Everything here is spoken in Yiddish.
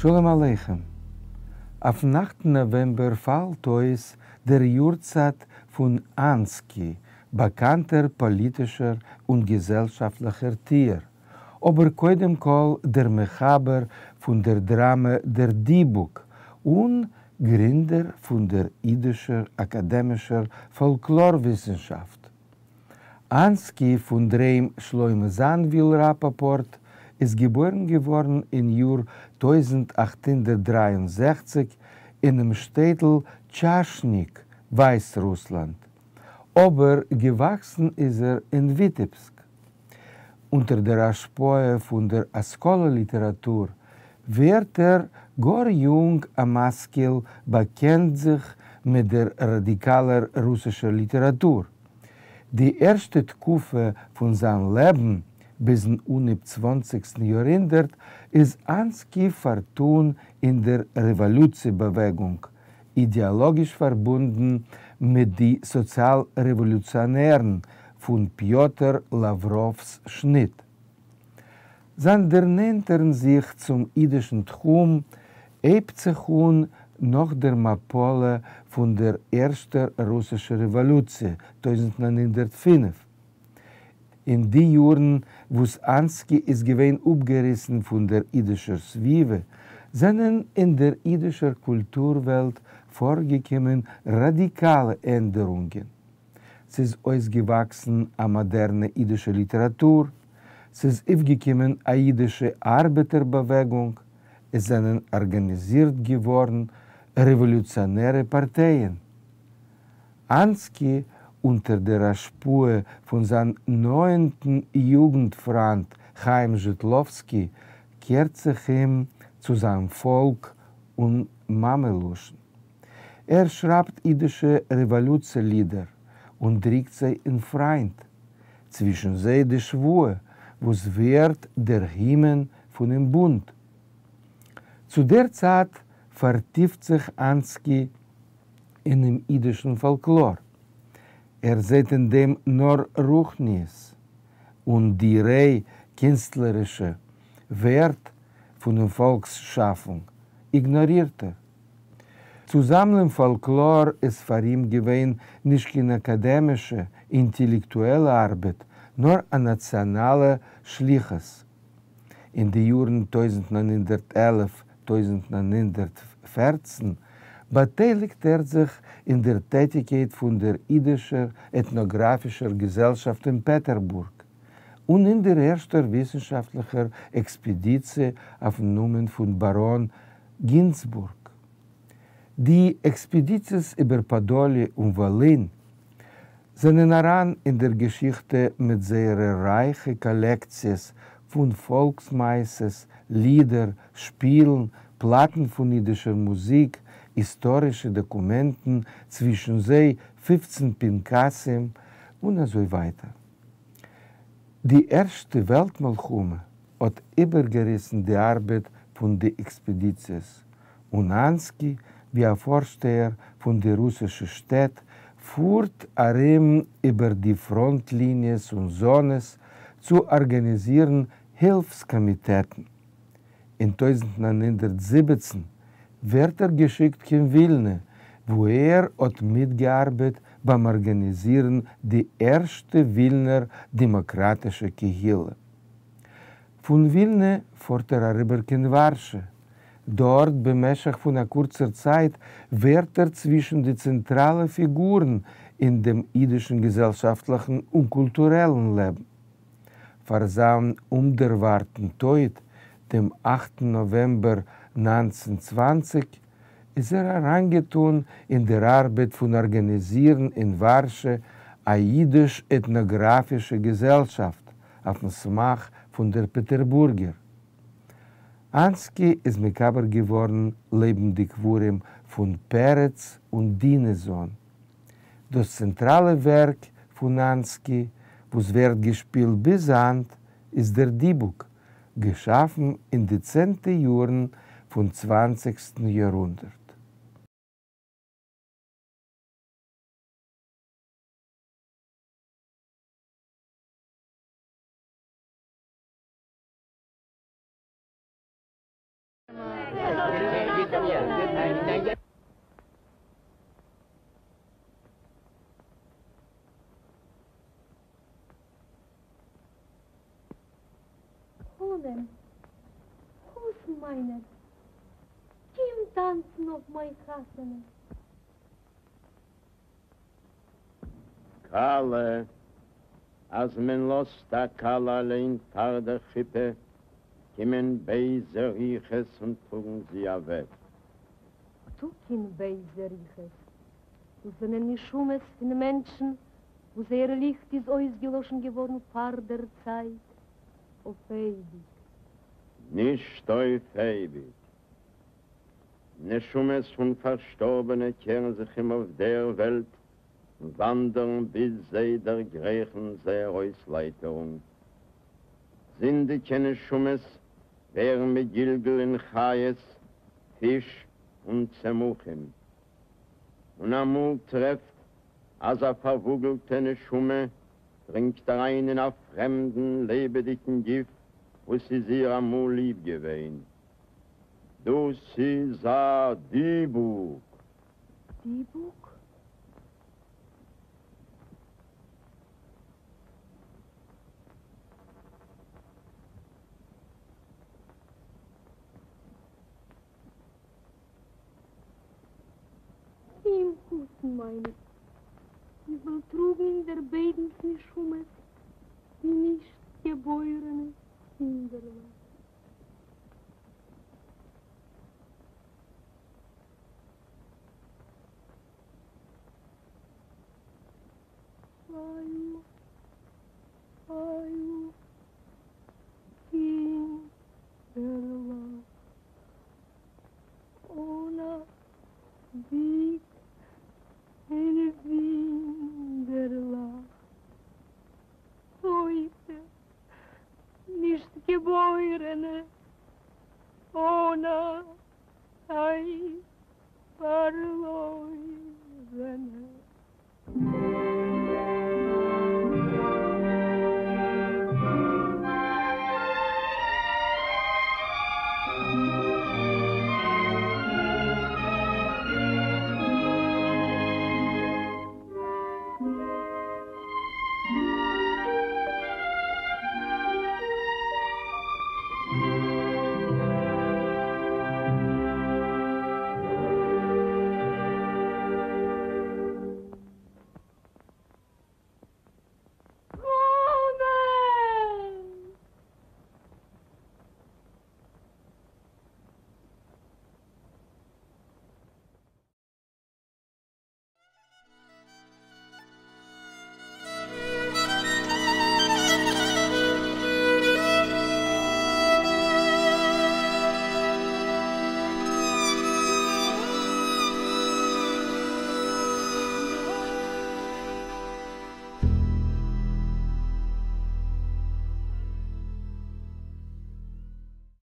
שלום עליכם. אויפן אכטן נאוועמבער פאלט אויס דער יארצייט פון אנסקי, באקאנטער פאליטישער און געזעלשאפטליכער טוער, אבער קודם כל דער מחבר פון דער דראמע דער דיבוק און גרינדער פון דער אידישער אקאדעמישער פאלקלאר-וויסנשאפט. אנסקי פון דער היים שלמה זאנוויל ראפאפארט איז געבוירן געווארן אין יאר 1863 אינעם שטעטל טשאשניק, ווייסרוסלאנד, אבער געוואקסן איז ער אין וויטעבסק. אונטער דער השפעה פון דער השכלה ליטעראטור ווערט ער גאר יונג א משכיל באקענט זיך מיט דער ראדיקאלער רוסישער ליטעראטור. די ערשטע תקופה פון זיין לעבן ביזן אנהייב צוואנציגסטן יארהונדערט איז אנסקי פארטון אין דער רעוואלוציע באוועגונג, אידעאלאגיש פארבונדן מיט די סאציאל-רעוואלוציאנערן פון פיאטר לאווראוו'ס שניט. זיין דערנענטערן זיך צום אידישן תחום הייבט זיך אן נאך דער מפלה פון דער ערשטער רוסישער רעוואלוציע, 1905. אין די יארן וואס אנסקי איז געווען אפגעריסן פון דער אידישער סביבה, זענען אין דער אידישער קולטור-וועלט פארגעקומען ראדיקאלע ענדערונגען. ס'איז אויסגעוואקסן א מאדערנע אידישע ליטעראטור, ס'איז אויפגעקומען א אידישע ארבעטער באוועגונג, עס זענען ארגאניזירט געווארן רעוואלוציאנערע פארטייען. אנסקי, אונטער דער השפעה פון זיין נאענטן יוגנט-פריינט חיים זשיטלאווסקי, קערט זיך אום צו זיין פאלק און מאמע-לשון. ער שרייבט אידישע רעוואלוציע לידער און דריקט זיי אין פריינט, צווישן זיי די שבועה וואס ווערט דער הימען פונעם בונד. צו דער צייט פארטיפט זיך אנסקי אינעם אידישן פאלקלאר. ער זעט אין דעם נאר רוחניות, און די ריין קינסטלערישע ווערט פונעם פאלקס שאפונג איגנארירט ער. צו זאמלען פאלקלאר איז פאר אים געווען נישט קיין אקאדעמישע, אינטעלעקטועלע ארבעט, נאר א נאציאנאלע שליחות. אין די יארן 1911, 1914 באטייליגט ער זיך אין דער טעטיקייט פון דער אידישער עטנאגראפישער געזעלשאפט אין פעטערבורג און אין דער ערשטער וויסנשאפטליכער עקספעדיציע אויפן נאמען פון באראן גינצבורג. די עקספעדיציעס איבער פאדאליע און וואלין זענען אריין אין דער געשיכטע מיט זייערע רייכע קאלעקציעס פון פאלקס-מעשיות, לידער, שפילן, פלאטן פון אידישער מוזיק, היסטארישע דאקומענטן, צווישן זיי 15 פנקסים, און אזוי ווייטער. די ערשטע וועלט-מלחמה האט איבערגעריסן די ארבעט פון די עקספעדיציעס, און אנסקי, ווי א פארשטייער פון די רוסישע שטעט, פארט ארום איבער די פראנט ליניעס און זאנעס צו ארגאניזירן הילפס קאמיטעטן. אין 1917 ווערט ער געשיקט קיין ווילנע, וואו ער האט מיטגעארבעט ביים ארגאניזירן די ערשטע ווילנער דעמאקראטישע קהילה. פון ווילנע פארט ער אריבער קיין ווארשע. דארט במשך פון א קורצער צייט ווערט ער צווישן די צענטראלע פיגורן אין דעם אידישן געזעלשאפטליכן און קולטורעלן לעבן. פאר זיין אומדערווארטן טויט, דעם 8 נאוועמבער 1920, איז ער אריינגעטאן אין דער ארבעט פון ארגאניזירן אין ווארשע א אידיש-עטנאגראפישע געזעלשאפט אויפן סמך פון דער פעטערבורגער. אנסקי איז מקבר געווארן לעבן די קברים פון פרץ און דינעזאן. דאס צענטראלע ווערק פון אנסקי, וואס ווערט געשפילט ביז היינט, איז דער דיבוק, געשאפן אין די צענטע יארן פון 20. יארהונדערט. חנן, חתן מיינער, קום טאנצן אויף מיין חתונה. כלה, אז מען לאזט א כלה אליין פאר דער חופה, קומען בייזע רוחות און טראגן זי אוועק. ניטא קיין בייזע רוחות, דאס זענען נשמות פון מענטשן וואס זייער ליכט איז אויסגעלאשן געווארן פאר דער צייט אויף אייביג. נישט אויף אייביג. נשמות פון פארשטארבענע קערן זיך אום אויף דער וועלט און וואנדערן ביז זיי דערגרייכן זייער אויסלייטערונג. זינדיגע נשמות ווערן מגולגל אין חיות, פיש און צמחים. און אמאל טרעפט אז א פארוואגלטע נשמה דרינגט אריין אין א פרעמדן לעבעדיגן גוף וואס איז איר אמאל ליב געווען. דאס איז א דיבוק! דיבוק? קום, חתן מיינער, איך וועל טראגן אונזער ביידנס נשמות ווי נישט געבוירענע קינדערלעך. איו, איו, קינדערלעך. אָן אַ וויג און ווינדערלעך. טויטע, נישט געבוירענע, אָן אַ צייט פאַרלוירענע.